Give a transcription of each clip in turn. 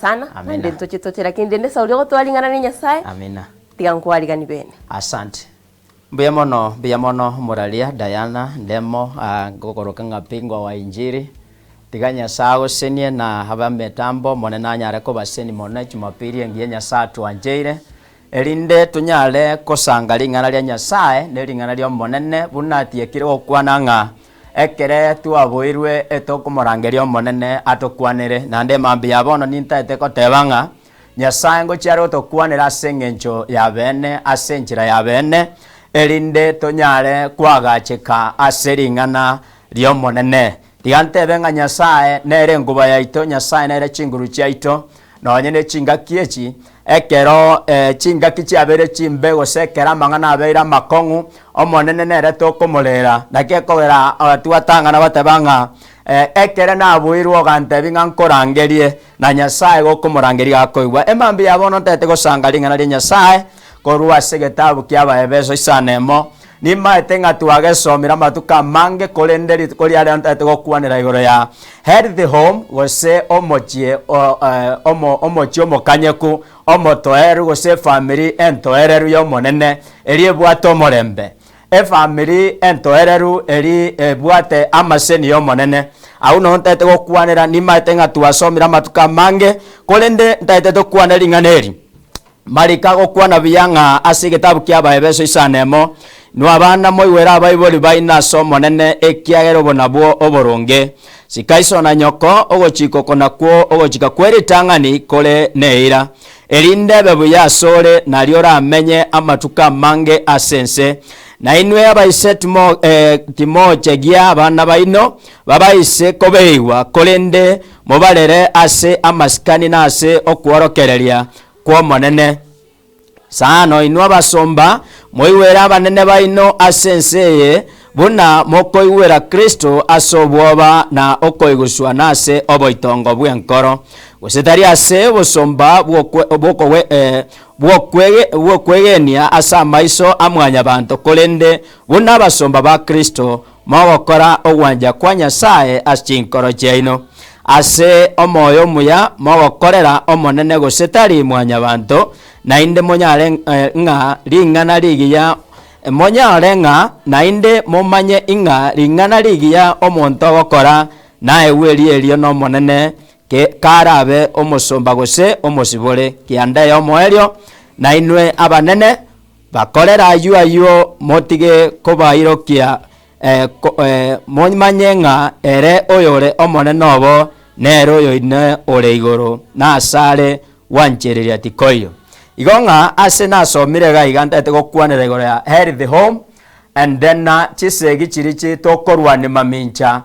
sana, Amina. naende ntoche toche lakini rende esauri ogotwara ring'ana ria Nyasaye, Amina. tiga nkwarigani bene. Asante. Mbuya mono, mbuya mono omoraria Diana Ndemo, ah, ngokoroka ng'a bingwa wa injili. Tiga Nyasae agosenie na abe ametambo, Omonene anyare kobasenia mono ejumapili engiya Nyasae atwancheire, erinde tonyare kosanga ring'ana ria Nyasae ne ring'ana ri'Omonene buna atiekire gokwana ng'a ekere twaboirwe etokomorangeria Omonene atokwanere. Naende mambia ya bono nintaete koteba ng'a Nyasae ngochia are gotokwanera ase engencho ya beene, ase enchera ya beene, erinde tonyare koagacheka ase ring'ana ri'Omonene. Tiga ntebe ng'a Nyasae nere enguba yaito, Nyasae nere chinguru chiaito, nonye ne chingaki echi, ekero chingaki chiabeire chimbe gose ekero amang'ana abeire amakong'u, Omonene nere tokomorera. Naki ekogera twatang'ana goteba ng'a ekere naboirwe ogantebi ng'a nkorangerie, na Nyasae gokomorangeria gakoigwa. Emambia ya bono ntaete gosanga ring'ana ria Nyasae korwa ase egetabu kia Abaefeso isano emo. Nimaete ng'a twagesomire amatuko amange, korende rituko ria rero ntaete gokwanera igoro ya Healthy Home, gose omochie o omo omochie omokanyeku, omotoereru gose efamiri entoereru y'Omonene, eria ebwate omorembe. Efamiri entoereru eria ebwate amaseni y'Omonene. Agwo noo ntaete gokwanera, nimaete ng'a twasomire amatuko amange, korende ntaete tokwane ring'ana eri. Mariko agokwana buya ng'a ase egetabu kia Abaefeso isano emo, Inwe abana moigwere abaibori baino ase Omonene, ekiagera obo nabwo oboronge. Sika iso na nyoko, ogochika oko nakwo ogochika kwe ritang'ani kore neira, erinde ebe buya asore, nario oramenye amatuko amange ase ense. Na inwe abaise timo, eh, timochegia abana baino babaise kobeigwa, korende mobarere ase amasikani na ase okworokereria kw'Omonene. Sano inwe abasomba, moigwere abanene baino ase ense eye, buna mokoigwera Kristo ase obwoba na okoiguswa na ase oboitongo bw'enkoro, gose tari ase obosomba bw'okwegenia ase amaiso a mwanyabanto, korende buna abasomba ba Kristo, mogokora ogwancha kwa Nyasae ase chinkoro chiaino. Ase omoyo omuya mogokorera Omonene gose tari mwanyabanto, naende monyare ng'a ring'ana rigiya monyare ng'a naende momanye ing'a ring'ana rigiya omonto ogokora naegwe erio n'Omonene, karabe omosomba gose omosibore. Kianda y'omoerio, nainwe abanene, Bakorere ayio ayio, motige kobairokia, momanye ng'a ere oyore Omonene obo nere oyoino ore igoro, na asare gwanchereria tikoiyo. Igo ng'a ase nasomire iga iga ntagete gokwanera igoro ya healthy home and then chisegi chiria chi tokorwania mamincha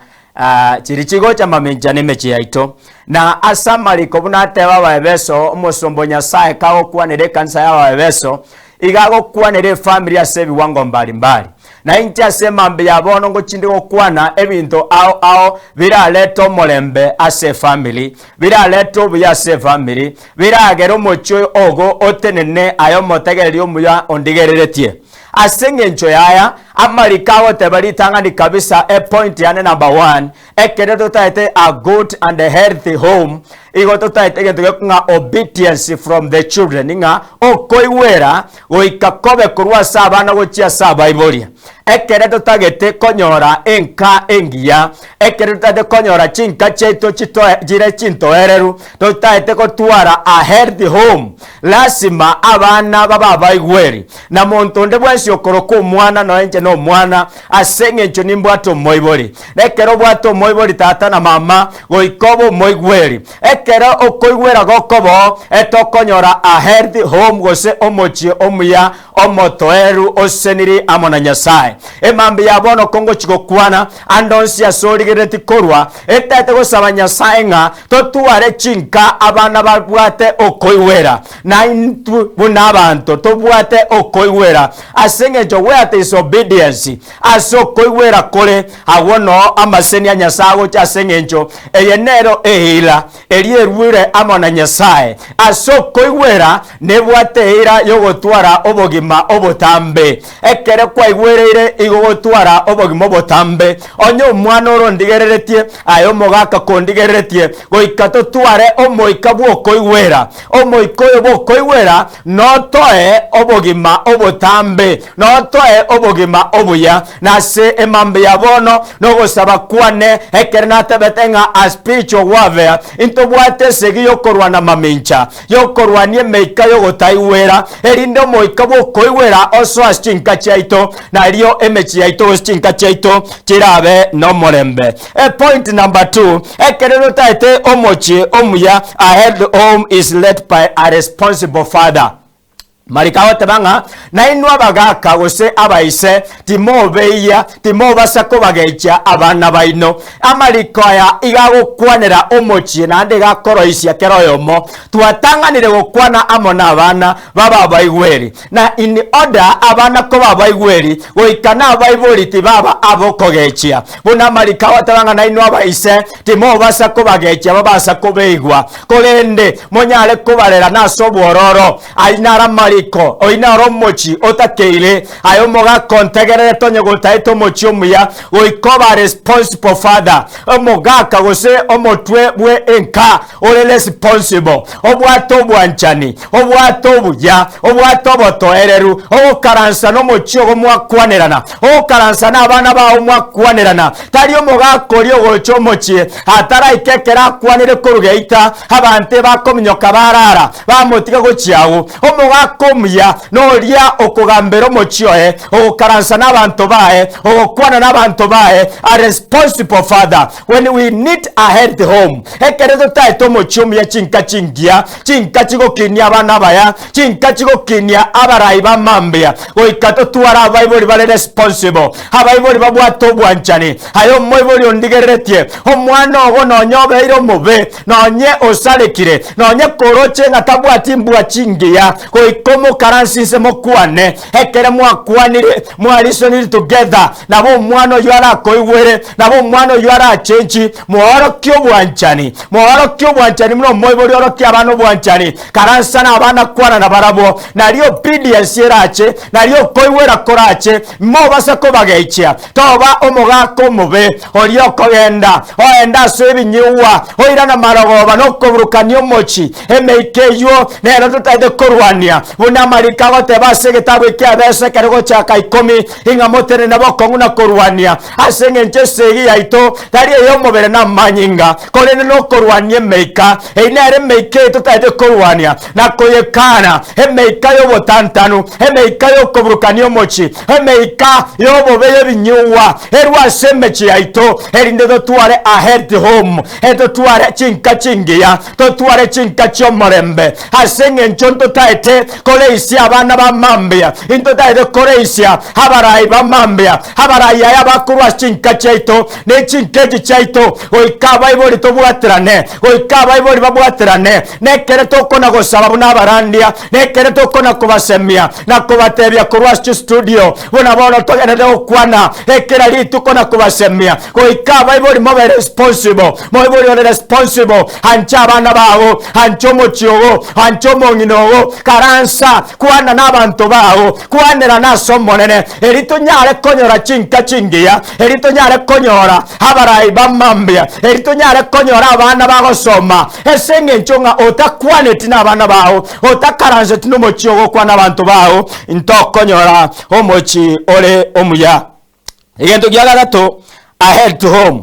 chiria chigocha mamincha na emechie yaito. Na ase amariko buna ateba Abaefeso, omosomba o Nyasae kagokwanera ekanisa y'Abaefeso, iga agokwanera efamiri ase ebiwango mbari mbari. Na inche ase emambia ya bono ngochinde gokwana ebinto ao ao birarete omorembe ase efamiri, birarete obuya ase efamiri, biragere omochie ogo otenene aye omotegereri omuya ondigereretie. Ase engencho yaya, amariko agoteba ritang'ani kabisa epoint yane number one, ekero totaete a good and a healthy home, igo totaete egento gekong'a obedience from the children ng'a okoigwera goika kobe korwa ase abana gochia ase abaiboria. Ekere totagete konyora enka engiya, ekere totagete konyora chinka chiaito chitoe chire chintoereru, totaete gotwara a healthy home, Lasima abana babe abaigweri, na monto onde bwensi okorokwa omwana nonya inche nomwana, ase engencho nimbwate omoibori. Na ekero obwate omoibori tata na mama, goika obe omoigweri. Ekero okoigwera gokoba oo, etokonyora a healthy home gose omochie omuya omotoereru oseniri amo na Nyasae. Emambia ya bono kongochia gokwana, ande onsi ase origerereti korwa, etaete gosaba Nyasae ng'a totware chinka abana babwate okoigwera, na intwe buna abanto tobwate okoigwera, ase engencho where there is obedience. obedience ase okoigwera kore, agwo noo amaseseni a Nyasae agocha ase eng'encho eye nero eira eria eruire amo na Nyasae. Ase okoigwera nebwate eira y'ogotwara obogima obotambe. Ekere kwaigwereire igo gotwara obogima obotambe. Onye omwana ore ondigereretie, aye omogaka kondigereretie, goika totware omoika bw'okoigwera. Omoika oyo bw'okoigwera notoe obogima obotambe, notoe obogima obuya. Na ase emambia ya bono nogosaba kwane, ekero natebete ng'a a spiritual warfare, intobwate esegi y'okorwana mamincha, y'okorwania emeika y'ogotaigwera, erinde omoika bw'okoigwera osoe ase chinka chiaito, nario emechie yaito gose chinka chiaito chirabe nomorembe. Epoint number two, ekero totaete omochie omuya, a healthy home is led by a responsible father. Mariko agoteba ng'a nainwe abagaaka gose abaise timobeyia, timobasa kobagechia abana baino. Amariko aya iga agokwanera omochie naende iga akoroisia kera oyomo. Twatang'anire gokwana amo nabana babe abaigweri, na in order abana koba abaigweri goika nabaibori tibaba abokogechia. Buna amariko agoteba ng'a nainwe abaise timobasa kobagechia babasa kobeigwa, korende monyare kobarera nase obwororo. Ayio naro amariko, oyio naro omochie otakeire. Aye omogaka ontegererete onye gotaete omochie omuya, goika obe a responsible father, omogaka gose omotwe bwe enka ore responsible, obwate obwanchani, obwate obuya, obwate obotoereru, ogokaransa nomochie ogo mwakwanerana, ogokaransa na abana bao mwakwanerana. Tari omogaka oria ogocha omochie ataraika ekero akwanire korwa geita, abanto ebakominyoka barara, bamotiga gochia agwo. Omogaka omuya noria okogambera omochie oye, ogokaransa nabanto baye, ogokwana nabanto baye, a responsible father. When we need a healthy home, ekero totaete omochie omuya chinka chingiya, chinka chigokinia abana abaya, chinka chigokinia abarai ba mambia, goika totware abaibori bare responsible, abaibori babwate obwanchani. Aye omoibori ondigereretie, omwana ogo nonye obeire omobe, Nonye osarekire, nonye koroche ng'a tabwati mbwa chingiya, goika omokaranse inse mokwane. Ekere mwakwanire, mwarisonire together, nabo omwana oyio arakoigwere, nabo omwana oyio arachenchi, moorokie obwanchani, moorokie obwanchani buna omoibori orokia abana obwanchani, karansa na abana kwana nabarabwo, nario obedience erache, nario okoigwera korache, mobase kobagechia. Toba omogaka omobe, oria okogenda, oende ase ebinyugwa, oirane marogoba nokoburukania omochie. Emeika eyio nero totaete korwania, buna amariko agoteba ase egetabu eki'Abeso ekero gochaka ikomi, ing'a motenene bokong'u na korwania, ase engencho esegi yaito tari ey'omobere na amanyinga, korende nokorwania emeika. Eyio nero emeika eye totaete korwania na koyekana, emeika y'obotantanu, emeika y'okoburukania omochie, Emeika y'obobe y'ebinyugwa erwe ase emechie yaito, erinde totware a healthy home, totware chinka chingiya, totware chinka chi'omorembe. Ase eng'encho ntotaete koreisia abana ba mambia, intotaete koreisia abarai ba mambia, abarai aya bakorwa ase chinka chiaito ne chinka echi chiaito, goika abaibori tobwaterane, goika abaibori babwaterane, nekere tokona gosaba buna abarandia, Nekere tokona kobasemia na kobatebia korwa ase chistudio, buna bono togenderete gokwana ekera rituko na kobasemia, goika abaibori mobe responsible. Moibori ore responsible, ancha abana bago, ancha omochie ogo, ancha omong'ina ogo, karansa, kwana nabanto bago, kwanerana ase Omonene, eri tonyare konyora chinka chingiya, eri tonyare konyora abarai ba mambia, eri tonyare konyora abana bagosoma, Ase engencho ng'a otakwaneti nabana bao, otakaranseti nomochie ogokwana abanto bao, ntokonyora omochie ore omuya. Egento gia gatato, a head to home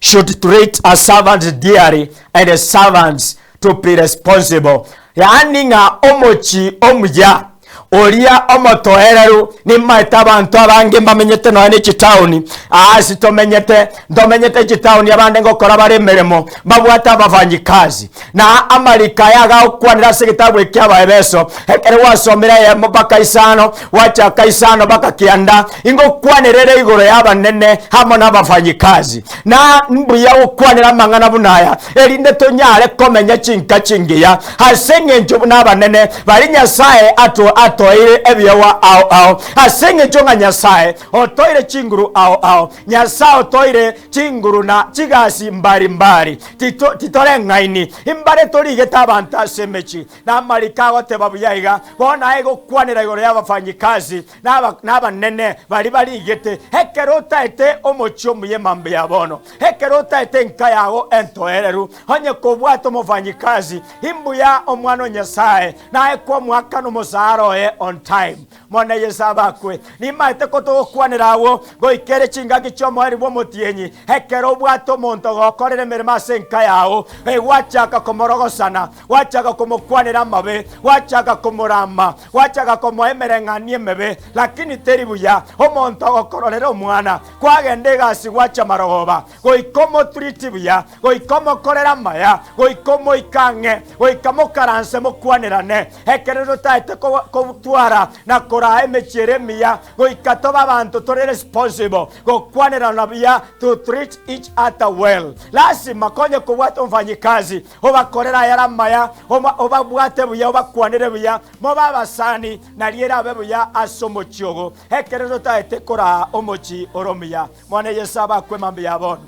should treat a servants dearly and the servants to be responsible. Yaani ng'a omochie omuya Oria omotoereru, nimaete abanto abange mbamenyete nonya ne chitaoni, aase tomenyete, ntomenyete chitaoni abande ngokora bare emeremo, mbabwate abafanyikazi. Na amariko aya agakwanera ase egetabu eke Abaefeso, ekero gwasomire eyemo mpaka isano, gwachaka isano mpaka kianda, ingokwanera ere igoro y'abanene amo nabafanyikazi. Na mbuya gokwanera amang'ana buna aya, erinde tonyare komenya chinka chingiya, ase engencho buna abanene baria Nyasae ato atoete. otoeire ebiegwa ao ao. Ase engencho ng'a Nyasae otoeire chinguru ao ao, Nyasae otoeire chinguru na chigasi mbari mbari, tito titoreng'aini. Imbare torigete abanto ase emechie, na amariko agoteba buya iga, bono aye gokwanera igoro y'abafanyikazi na nabanene baria barigete, ekero otaete omochie omuya emambia bono, ekero otaete enka yago entoereru, onye kobwate omofanyikazi, imbuya omwana o Nyasae, naye kwamwakana omosara oye on time. Mono Yeso abakwe. Nimaete kotogokwanera agwo goika ere chingaki chi'omoerio bw'omotienyi, ekero obwate omonto gokorera emeremo ase enka yao, gwachaka komorogosana, gwachaka komokwanera amabe, gwachaka komorama, gwachaka komoa emereng'anio emebe, lakini teri buya omonto ogokororera omwana, kwagenda egasi gwacha marogoba, goika omotriti buya, goika omokorere amaya, goika omoike ang'e, goika mokaranse mokwanerane. Ekero totaete kotwara na koraa emechie ere emiya, goika tobe abanto tore responsible, gokwanerana buya, to treat each other well. Lasima konye kobwata omofanyikazi, obakorere ayare amaya, obabwate buya, obakwanere buya, mobe abasani, nario erabe buya ase omochie ogo. Ekero totaete koraa omochie ore omuya, Mwana Yeso abakwe mambia bono.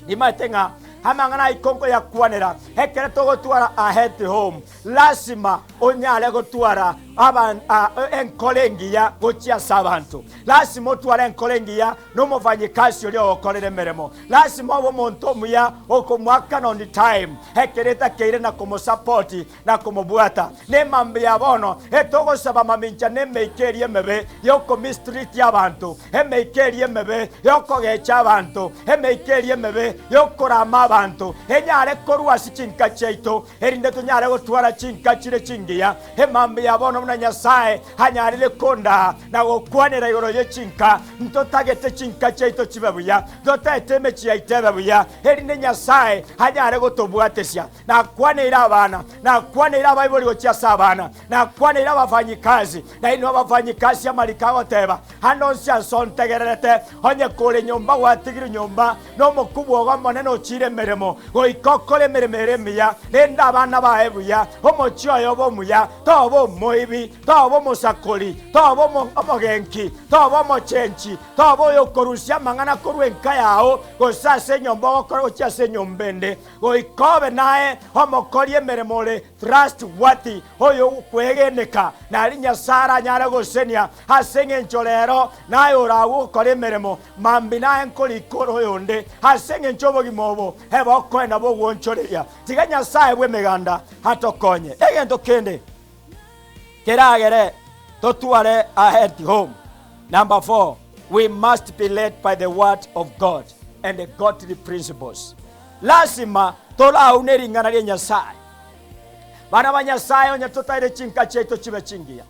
Nimaete ng'a amang'ana aiko nkoyakwanera ekero togotwara a healthy home, lasima onyare gotwara enkoro engiya gochia ase abanto. Lasima otware enkoro engiya na omofanyikasi oria ogokorera emeremo. Lasima obe omonto omuya okomoakana on time ekero etakeire na komosapoti na komobwata. Nemambia bono etogosaba mamincha nemeika eria emebe y'okomistreat abanto, emeika eria emebe y'okogecha abanto, emeika eria emebe y'okorama abanto, enyare korwa ase chinka chiaito, erinde tonyare gotwara chinka chire chingiya. Emambia bono buna Nyasae anyarire kondaa na gokwanera igoro ye chinka, ntotagete chinka chiaito chibe buya, ntotaete emechie yaito ebe buya, erinde Nyasae anyare gotobwatesia. Nakwaneire abana, nakwaneire abaibori gochia ase abana, nakwaneire abafanyikazi, na inwe abafanyikazi amariko agoteba, Ande onsi ase ontegererete, onye kore nyomba gwatigirwe nyomba, na omokubwa ogo omonene ochiire emeremo, goika okore emeremo ere emiya, rende abana baye buya, omochie oye obe omuya, toba omoibi, toba omosakori, toba omogenki, toba omochenchi, toba oyokorusia amang'ana korwa enka yao, gose ase enyomba ogokora gochia ase enyomba ende. Goika obe naye omokori emeremo ore trustworthy, oyokwegeneka, nari Nyasae aranyare gosenia, ase engencho rero naye oragwe gokora emeremo, mambia naye nkorika ore oyonde, ase engencho obogima obo ebokoenda bogwonchoreria. Tiga Nyasae bw'emeganda atokonye. Egento kende keragere totware a healthy home. Number 4, we must be led by the word of God and the godly principles. Lasima toraune ring'ana ria Nyasae. Bana ba Nyasae onye totaire chinka chiaito chibe chingiya.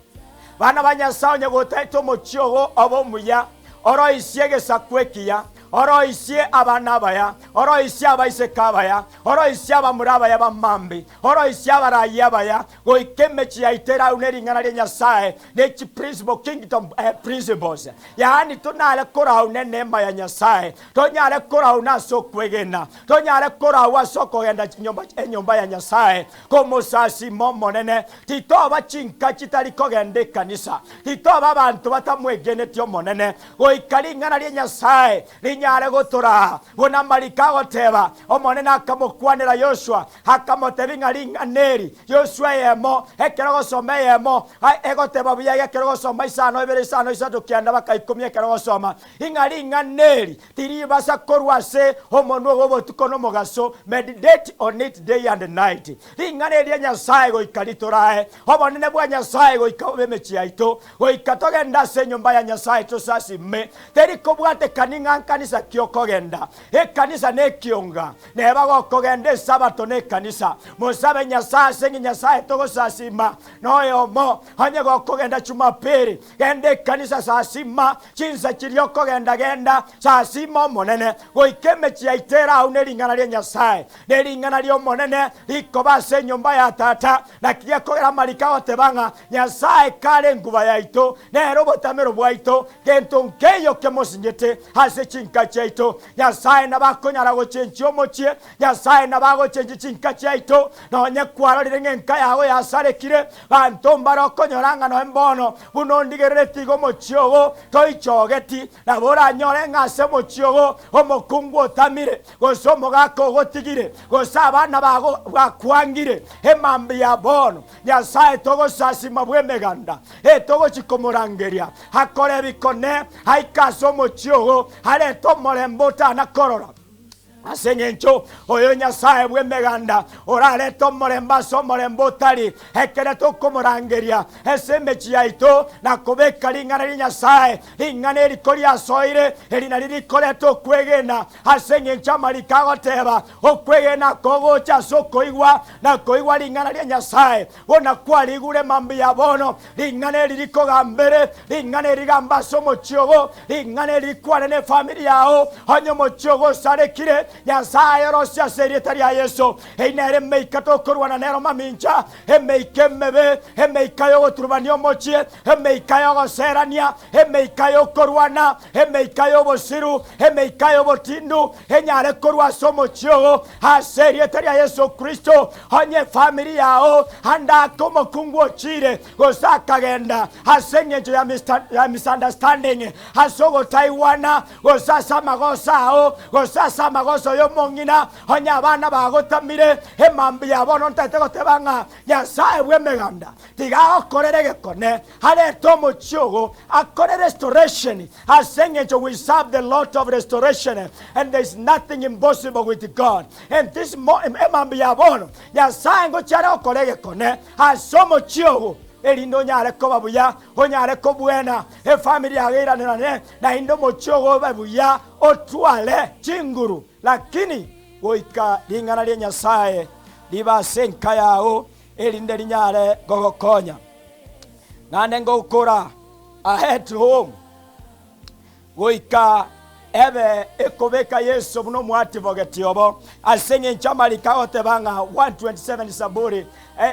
Bana ba Nyasae onye gotaete omochie ogo obe omuya, oroisie egesaku ekiya, oroisie abana abaya, oroisie abaiseke abaya, oroisie abamura abaya ba mambi, oroisie abarayia abaya, goika emechie yaito eraune ring'ana ria Nyasae ne chiprinciple, kingdom principles. Yaani tonare korauna eneema ya Nyasae, tonyare korauna ase okwegena, tonyare koraua ase okogenda chinyomba enyomba ya Nyasae komosasima Omonene. Titoba chinka chitari kogenda ekanisa, titoba abanto batamwegeneti Omonene, goika ring'ana ria Nyasae rinyare gotoraa. Buna amariko agoteba, Omonene akamokwanera Yoshua, akamotebia ng'a ring'ana eri, Yoshua eyemo, ekero ogosoma eyemo, egoteba buya iga ekero ogosoma isano ibere isano isato kianda baka ikomi ekero ogosoma, ing'a ring'ana eri tiribasa korwa ase omonwa ogo obotuko na omogaso, meditate on it day and night. Ring'ana eri ria Nyasae goika ritorae, obonene bwa Nyasae goika bobe emechie yaito, goika togende ase enyomba ya Nyasae tosasime, teri kobwatekani ng'a nkanisa ki okogenda. Ekanisa nekionga, neba gokogenda esabato nekanisa. Mosabe Nyasae ase ng'a Nyasae togosasima noyomo. Onye gokogenda Jumapili, genda ekanisa sasima, chinsa chiria okogenda genda, sasima Omonene. Goika emechie yaito eraune ring'ana ria Nyasae, ne ring'ana ri'Omonene rikoba ase enyomba ya Tata. Naki gekogera amariko agoteba ng'a Nyasae kare enguba yaito, nere obotamero bwaito, gento nkeiyo kemosinyete ase chinka. chinka chiaito. Nyasae nabo akonyara gochenchia omochie, Nyasae nabo agochenchia chinka chiaito. Nonye kwarorire ng'a enka yago yasarekire, banto mbare okonyora ng'a noe mbono buna ondigereretie iga omochie ogo toichogeti. Nabo oranyore ng'a ase omochie ogo omokungu otamire, gose omogaka ogotigire, gose abana bago bakwangire. Emambia ya bono Nyasae togosasima bw'emeganda, etogochia komorangeria, akore ebikone, aike ase omochie oo, arete omorembe otana korora. Ase engencho oyo Nyasae bw'emeganda orarete omorembe ase omorembe otari, ekero tokomorangeria ase emechie yaito na kobeka ring'ana ria Nyasae, ring'ana eri koriasoire, eri nario rikoreta okwegena, ase engencho amariko agoteba, Okwegena kogocha ase okoigwa, na koigwa ring'ana ria Nyasae. Buna kwarigure mambia bono, ring'ana eri rikogambere, ring'ana eri rigamba ase omochie ogo, ring'ana eri rikwane nefamiri yao. Onye omochie ogo osarekire, Nyasae orosie ase erieta ria Yeso. Eyio nere emeika tokorwana nero mamincha, emeika emebe, emeika y'ogoturubania omochie, emeika y'ogoserania, emeika y'okorwana, emeika y'obosiru, emeika y'obotindu, enyare korwa ase omochie oo ase erieta ria Yeso Kristo. Onye efamiri yao ande ake omokungu ochiire gose akagenda ase engencho ya ya misunderstanding, ase ogotaigwana, gose ase amagoso ao, gose ase amagoso y'omong'ina, onye abana bagotamire, emambia ya bono ntagete goteba ng'a Nyasae bw'emeganda tiga agokorere egekone, arete omochie ogo, akore restoration, ase engencho we serve the Lord of restoration and there is nothing impossible with God. And this mo emambia ya bono Nyasae ngochia are gokora egekone ase omochie ogo, erinde onyare koba buya, onyare kobwena, efamiri yago eiranerane, naende omochie ogo obe buya, otware chinguru. Lakini goika ring'ana ria Nyasae ribe ase enka yao, erinde rinyare gogokonya. Naende ngokora at home goika ebe ekobeka Yeso buna omwadvocate obo, ase eng'encho amariko agoteba ng'a 127 Zaburi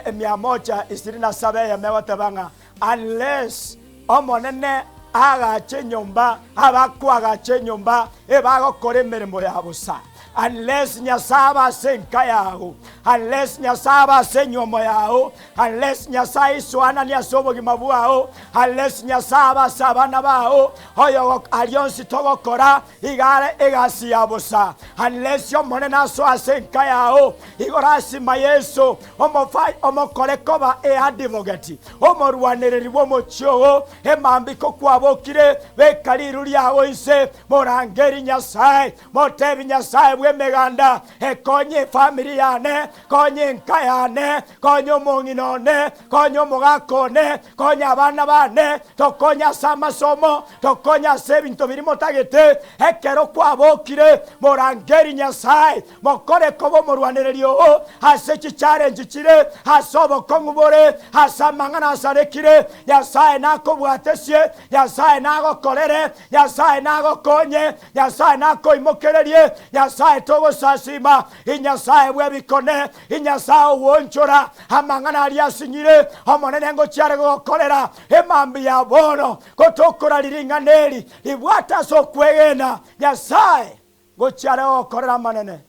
emia moja ishirini na saba eyemo egoteba ng'a unless Omonene aagache enyomba, abakoagacha enyomba ebagokora emeremo ya bosa. Unless Nyasae abe ase enka yao, unless Nyasae abe ase enywomo yao, unless Nyasae aisoananie ase obogima bwao, unless Nyasae abe ase abana bao, oyo aria onsi togokora iga are egasi ya bosa. Unless Omonene asoe ase enka yao, igo lasima Yeso omofa omokore koba eadvocate, omorwanereri bw'omochie oo, emambiko kwabokire, beka riru riao inse, morangeri Nyasae, Motebi Nyasae bw'Emeganda, Ekonye efamiri yane, konya enka yane, konya omong'ina one, konya omogaka one, konya abana bane, tokonye ase amasomo, tokonye ase ebinto biria motagete. Ekero kwabokire, morangeri Nyasae, mokore koba omorwanereri oo ase chicharenji chire, ase obokong'u bore, ase amang'ana asarekire. Nyasae nakobwatesie, Nyasae nagokorere, Nyasae nagokonye, Nyasae nakoimokererie, Nyasae togosasima, Inyasae bw'ebikone, Inyasae ogwonchora amang'ana aria asinyire, Omonene ngochia are gogokorera emambia ya bono, gotokora ring'ana eri ribwate ase okwegena, Nyasae ngochia are gogokorera amanene.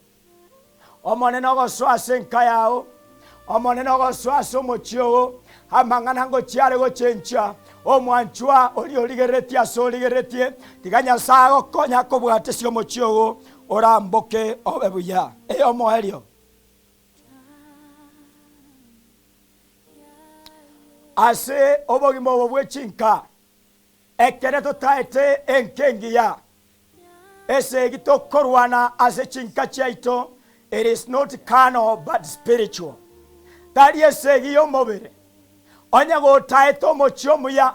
Omonene ogosoa ase enka yao, Omonene ogosoa ase omochie oo, amang'ana ngochia are gochenchia, omwanchwa oria origereretie ase origereretie, tiga Nyasae agokonye akobwatesie omochie oo, oramboke obe buya. Eyomoerio. Ase obogima obo bwe chinka, ekere totaete enka engiya, Esegi tokorwana ase chinka chiaito it is not carnal but spiritual. Tari esegi y'omobere. Onye gotaete omochie omuya,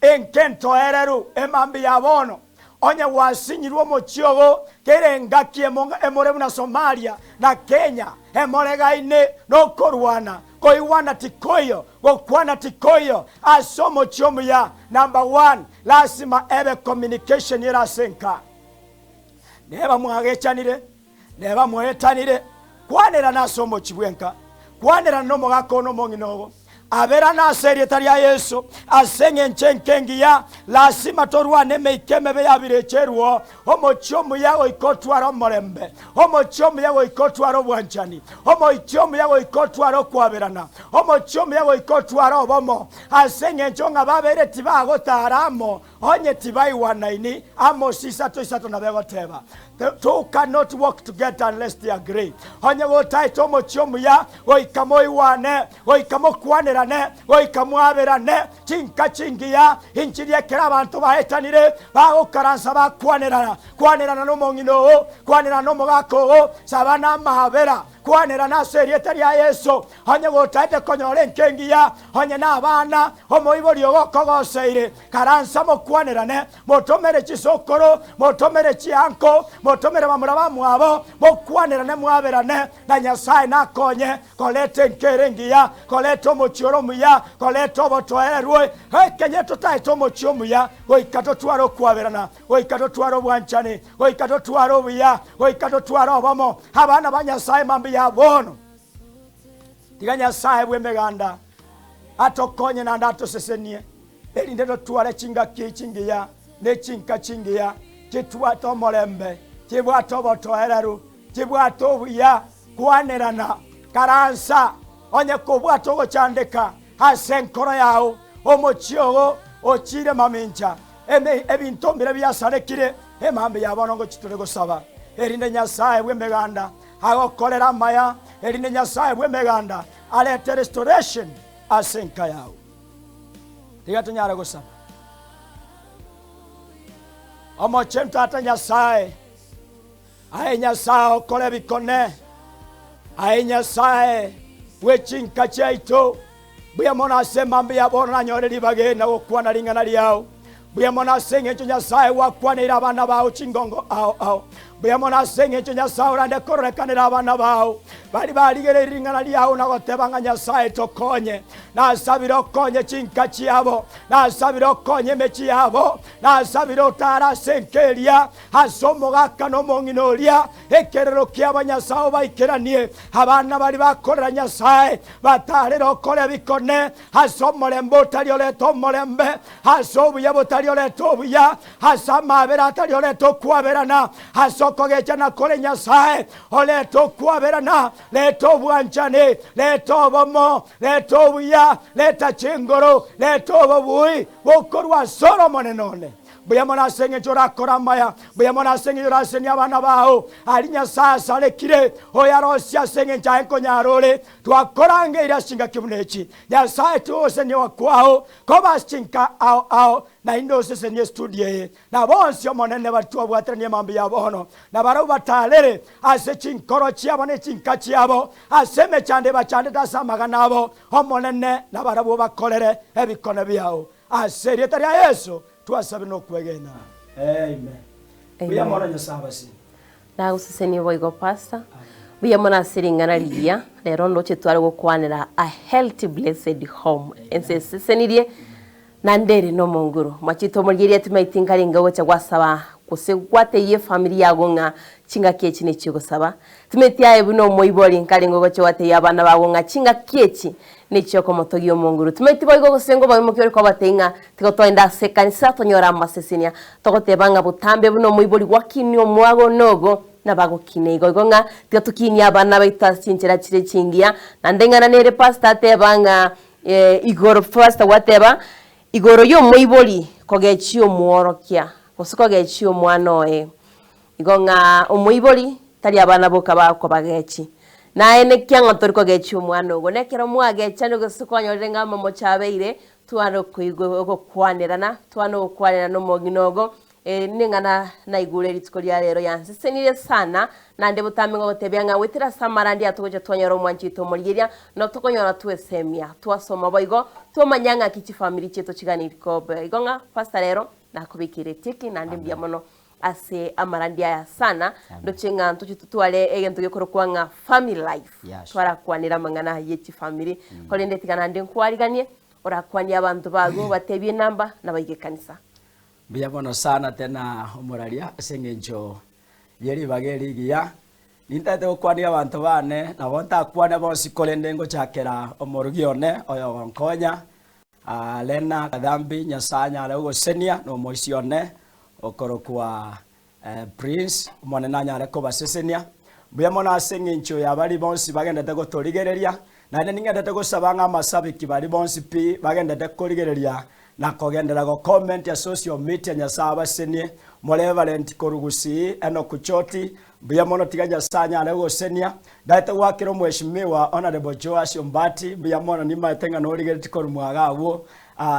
enka entoereru, emambia ya bono, onye gwasinyirwe omochie ogo kera engaki emore buna Somalia na Kenya emoregaine nokorwana, koigwana tikoiyo, gokwana tikoiyo ase omochie omuya. Number one, Lasima ebe communication ere ase enka. Neba mwagechanire, neba mwaetanire, kwanerana ase omochie bw'enka, kwanerana nomogaka oo na omong'ina oo. Aberana ase erieta ria Yeso, ase engencho enke engiya, lasima torwane emeika emebe ya birecherwo, omochie omuya goika otware omorembe, omochie omuya goika otware obwanchani, omochie omuya goika otware okwaberana, omochie omuya goika otware obomo, ase engencho ng'a babere tibagotara amo, onye tibaigwanaini. Amosi isato isato nabo egoteba, The two cannot walk together unless they agree. Onye gotaete omochie omuya, goika moigwane, goika mokwanerane, goika mwaberane, chinka chingiya, inchiri ekero abanto baetanire, bagokaransa bakwanerana, kwanerana nomong'ina oo, kwanerana nomogaka oo, saba namabera, kwanerana ase erieta ria Yeso. Onye gotaete konyora enka engiya, onye nabana, omoibori ogo okogoseire, karansa mokwanerane, Motomere chisokoro, motomere chianko, motomere bamura bamwabo, mokwanerane mwaberane, na Nyasae nakonye koreta enka ere engiya, koreta omochie ore omuya, koreta obotoererwe. Ekenye totaete omochie omuya, goika totware okwaberana, goika totware obwanchani, goika totware obuya, goika totware obomo. Abana ba Nyasae mambia bono. Tiga Nyasae bw'emeganda atokonye naende atosesenie, erinde totware chingaki chingiya ne chinka chingiya, chitwate omorembe, chibwate obotoereru, chibwate obuya. Kwanerana, karansa, onye kobwate ogochandeka ase enkoro yao, omochie oo ochiire mamincha, eme ebinto mbire biasarekire, emambia ya bono ngochia tore gosaba, erinde Nyasae bw'emeganda agokorere amaya, erinde Nyasae bw'emeganda arete restoration ase enka yao. Tiga tonyare gosaba. Omochenu Tata Nyasae, aye Nyasae okore ebikone, aye Nyasae bwe chinka chiaito, mbuya mono ase emambia ya bono nanyore ribaga eri na gokwana ring'ana riao. Mbuya mono ase engencho Nyasae gwakwaneire abana bao chingongo ao ao. Mbuya mono ase engencho Nyasae orande kororekanera abana bao baria barigereirie ring'ana riao na goteba ng'a Nyasae tokonye. Nasabire okonye chinka chiabo, nasabire okonye emechie yabo, nasabire otare ase enka eria, ase omogaka na omong'ina oria, ekerero kiabo Nyasae obaikeranie. Abana baria bakorera Nyasae batarere okora ebikone ase omorembe otari orete omorembe, ase obuya botari orete obuya, ase amaabera atari orete okwaberana, ase okogechana kore Nyasae orete okwaberana, reta obwanchani, reta obomo, reta obuya, reta chinguru, reta obobui bokorwa ase ore Omonene one. Mbuya mono ase engencho orakore amaya, mbuya mono ase engencho orasenie abana bao. Aria Nyasae asarekire, oyarosie ase engencho aye nkonyara ore. Twakorangeire ase chingaki buna echi. Nyasae tigogosenigwa kwao koba ase chinka ao ao, naende osesenie estudio eye, na bonsi Omonene baria twabwateranie mambia bono, na barabwo batarere ase chinkoro chiabo ne chinka chiabo, ase emechando ebachandete ase amagana abo, Omonene, na barabwo bakorere ebikone biao. Ase erieta ria Yeso twasabire nokwegena. Amen. Mbuya mono Nyasae abasini. Nagosesenie boigo Pastor. Mbuya mono ase ring'ana rigiya. Rero ndoche tware gokwanera a healthy blessed home. Ense esesenirie naende ere nomonguru. Mwachete omorigereria timaeti nkarenge ogocha gwasaba gose gwatebia efamiri yago ng'a chingaki echi nechiogosaba. Timeti aye buna omoibori nkarenge ogocha gwatebia abana bago ng'a chingaki echi Nechiokomotogia omonguru. Timaeti boigo gose ngobaimokia ore kobatebia ng'a tiga toende ase ekanisa tonyore amasesenia, togoteba ng'a botambe buna omoibori gwakinia omwaga one ogo, nabagokina igo igo ng'a tiga tokinie abana baito ase chinchera chire chingiya. Naende ing'ana nere pastor ateba ng'a igoro pastor gwateba, igoro y'omoibori kogechia omworokia gose kogechia omwana oye. Igo ng'a omoibori tari abana boka bakobagechi. Naye nekia ng'a tori kogechia omwana ogo. Nekero mwagechani gose kwanyorire ng'a amamocho abeire, twana okoigwa ogokwanerana, twana ogokwanerana na omong'ina ogo, ning'ana naigure rituko ria rero yansesenirie sana, naende botambe ngogotebia ng'a goetera ase amarandi aya togocha twanyora omwanchi oito omorigeria, no tokonyora twesemia, twasoma boigo, twamanya ng'aki chifamiri chiaito chiganiri koba. Igo ng'a pastor rero nakobekeire etiki naende mbuya mono Ase amarandia aya sana, ndoche ng'a ntoche totware egento gekorokwa ng'a family life. Yes. Twarakwanere amang'ana ye chifamiri, korende tiga naende nkwariganie, orakwanie abanto bago obatebie enamba nabaige ekanisa. Mbuya mono sana tena omoraria ase eng'encho ye ribaga eri rigiya. Nintagete gokwania abanto baane, nabo ntakwane bonsi, korende ngochakera omorugi one oyogonkonya, Lena Kathambi, Nyasae anyare gogosesenia, na omoisia one okorokwa Prince, Omonene anyare kobasesenia. Mbuya mono ase engencho ya baria bonsi bagendete gotorigereria, naende ningendete gosaba ng'a amasabiki baria bonsi pi bagendete korigereria na kogenderera gocomment ase social media Nyasae abasenie, Moreverend korwa Gusii Enock Choti, Mbuya mono tiga Nyasae anyare gogosenia. Ndaete goakera omweshimiwa Honourable Joash Ombati mbuya mono nimaete ng'a norigeretie korwa mwaga agwo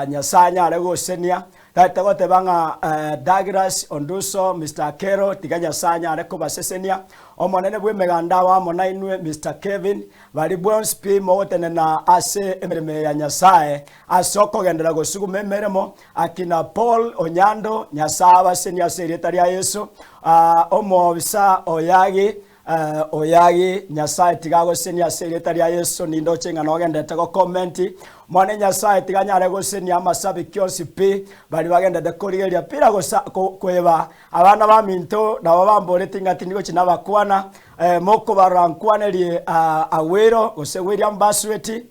Nyasae anyare gogosenia. Ndaete goteba ng'a Douglas Onduso, Mister Akero tiga Nyasae anyare kobasesenia. Omonene bw'emeganda abe amo nainwe Mister Kevin, baria bwensi pi mogotenena ase emeremo eye ya Nyasae ase okogenderera gosuguma emeremo. Akina Paul Onyando, Nyasae abasenie ase erieta ria Yeso. Omoofisa Oyagi, Oyagi, Nyasae tiga agosenie ase erieta ria Yeso, nindoche ng'a nogendete gocomment. Mone Nyasae tiga anyare gosenia amasabiki onsi pi, baria bagendete korigereria pira gosa kweba. Abana baminto nabo bamboreti ng'a tindi gochia nabakwana, mokobarora nkwanerie Awero gose William Basweti,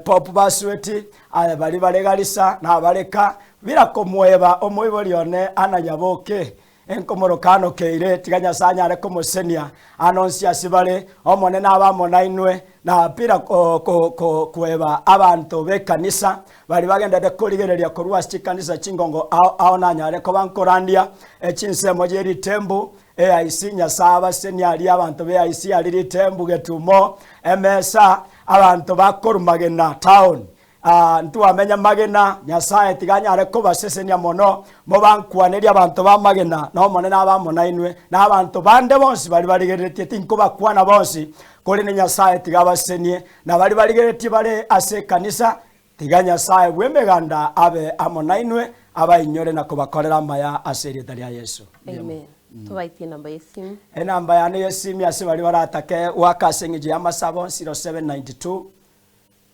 Pope Basweti, Aye baria bare Garisa nabareka, bira komoeba omoibori one Ana Nyaboke, enkomoroka anokeire, tiga Nyasae anyare komosenia ano onsi ase bare, Omonene abe amo nainwe, na bira koeba abanto b'ekanisa baria bagenderete korigereria korwa ase chikanisa chingongo ao ao nanyare koba nkorandia chinsemo chie ritembu AIC, Nyasae abasenie aria abanto be AIC aria ritembu getumo emesa Abanto bakorwa magena town, ah, ntwamenya magena, Nyasae tiga anyare kobasesenia mono, mobankwanerie abanto ba magena, na Omonene abe amo nainwe, na abanto bande bonsi baria barigereretie, tinkobakwana bonsi, korende Nyasae tiga abasesenie, na baria barigereretie bare ase ekanisa, tiga Nyasae bw'emeganda abe amo nainwe, abainyore na kobakorera amaya ase erieta ria Yeso. Amen. Tobaitie enamba y'esimu. Enamba yane y'esimi ase baria baratake goaka ase eng'encho y'amasabo 0792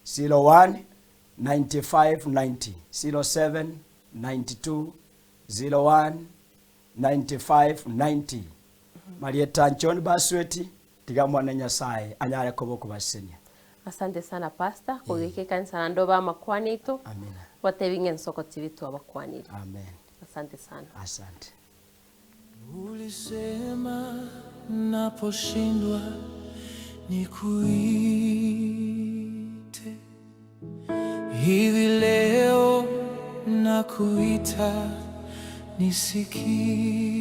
01 95 90, 0792 01 95 90. Marieta John Basweti, tiga mwane Nyasaye anyare koba okobasesenia. Asante sana pastor, kogoika ekanisa naende obe amakwani aito, Amina. obatebi ng'a ensoko tibi twabakwanire. Amen. Asante sana. Asante. Ulisema naposhindwa nikuite, hivi leo nakuita nisikie.